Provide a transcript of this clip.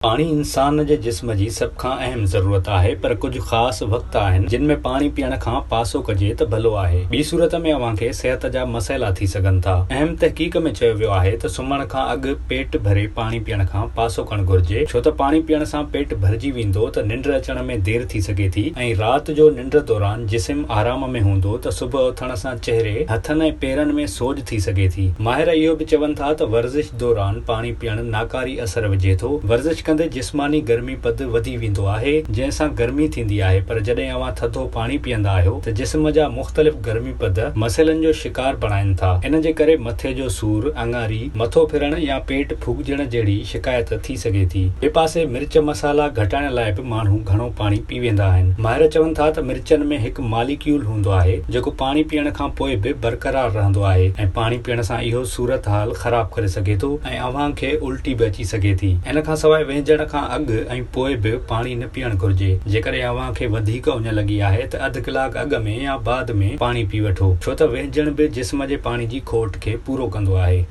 پاڻي انسان جي جسم جي سڀ کان اهم ضرورت آهي پر ڪجهه خاص وقت آهن جن ۾ پاڻي پيئڻ کان پاسو ڪجي ته ڀلو آهي ٻي صورت ۾ اوهان کي صحت جا مسئلا ٿي سگهن ٿا. اهم تحقيق ۾ چيو ويو آهي ته سمهڻ کان اڳ پيٽ ڀري پاڻي پيئڻ کان پاسو ڪرڻ گهرجي ڇو ته پاڻي پيئڻ سان پيٽ ڀرجي ويندو ته ننڊ اچڻ ۾ دير ٿي سگهي ٿي ۽ رات جو ننڊ دوران جسم آرام ۾ هوندو ته صبح اٿڻ سان چهري، هٿن ۽ پيرن ۾ سوڄ ٿي سگهي ٿي. ماهر اهو به چون ٿا ته ورزش دوران پاڻي پيئڻ ناڪاري اثر وجهي ٿو. ورزش ڪندي جسماني گرمي پد وڌي ويندو آهي، جنهن سان گرمي ٿيندي آهي پر جڏهن اوهان ٿڌو پاڻي پيئندا آهيو ته جسم جا مختلف گرمي پد مسئلن جو شڪار بڻائين ٿا. ان جي ڪري مٿي جو سور، اڱاري، مٿو ڦرڻ يا پيٽ ڦوڳجڻ جهڙي شڪايت ٿي سگهي ٿي. ٻئي پاسي مرچ مصالحا گهٽائڻ لاء به ماڻهو گهڻو پاڻي پي ويندا آهن. ماهر چون ٿا ته مرچن ۾ هڪ ماليڪيول هوندو آهي جيڪو پاڻي پيئڻ کان پوء به برقرار رهندو آهي ۽ پاڻي پيئڻ سان اهو صورتحال خراب ڪري سگهي ٿو ۽ اوهان کي الٽي به اچي سگهي ٿي. ان کان سواء وهنجڻ کان اڳ ۽ پوء به پاڻي نه پيئڻ گهرجي. جيڪڏهن اوهان کي وڌيڪ اڃ لڳي آهي ته اڌ ڪلاڪ اڳ ۾ يا بعد ۾ پاڻي پي وٺو ڇو ته وهنجڻ به جسم جي پاڻي جي کوٽ کي پورو ڪندو آهي.